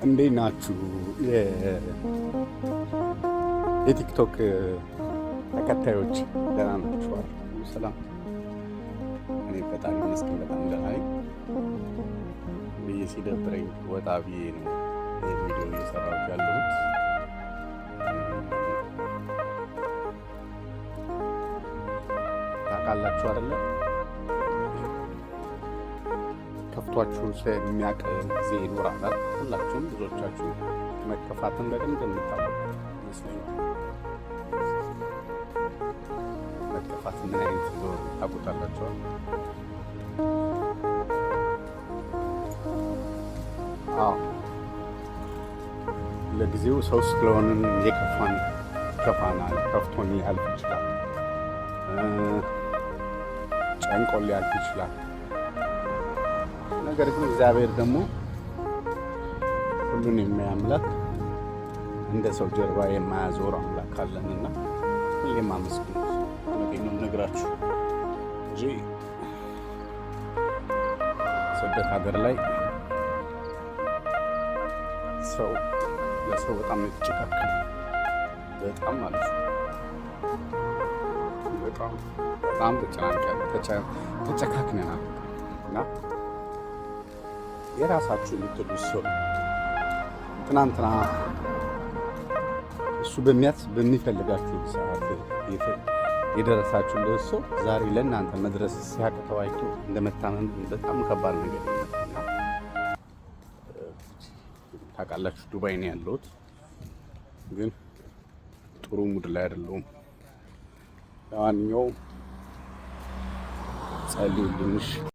እንዴት ናችሁ? የቲክቶክ ተከታዮች ደህና ናችኋል? ሰላም። እኔ ፈጣሪ ይመስገን በጣም ደህና ነኝ። ብዬ ሲደብረኝ ወጣ ብዬ ነው ይህን ቪዲዮ እየሰራሁት ያለሁት። ታውቃላችሁ አይደለ? ከፍቷችሁ የሚያውቅ ጊዜ ይኖራል። ሁላችሁም ብዙዎቻችሁ መከፋትን በደንብ የምታውቁ ይመስለኛል። መከፋት ምን አይነት እንደሆነ ታውቁታላችኋል። አዎ፣ ለጊዜው ሰው ስለሆንን የከፋን ይከፋናል፣ ከፍቶን ሊያልፍ ይችላል፣ ጨንቆን ሊያልፍ ይችላል። ነገር ግን እግዚአብሔር ደግሞ ሁሉን የሚያይ አምላክ፣ እንደ ሰው ጀርባ የማያዞር አምላክ አለንና ሁሌም አመስግኑት። እውነቴን ነው የምነግራችሁ እንጂ ስደት ሀገር ላይ ሰው ለሰው በጣም ነው የተጨካከለ፣ በጣም ማለት ነው። በጣም በጣም ተጨካክነናል እና የራሳችሁ የምትሉት ሰው ትናንትና እሱ በሚፈልጋችሁ ሰዓት የደረሳችሁለት ሰው ዛሬ ለእናንተ መድረስ ሲያቅተው አይቶ እንደመታመም በጣም ከባድ ነገር የለም። እና ታውቃላችሁ፣ ዱባይ ነው ያለሁት፣ ግን ጥሩ mood ላይ አይደለሁም። ለማንኛውም ጸልዩልኝ።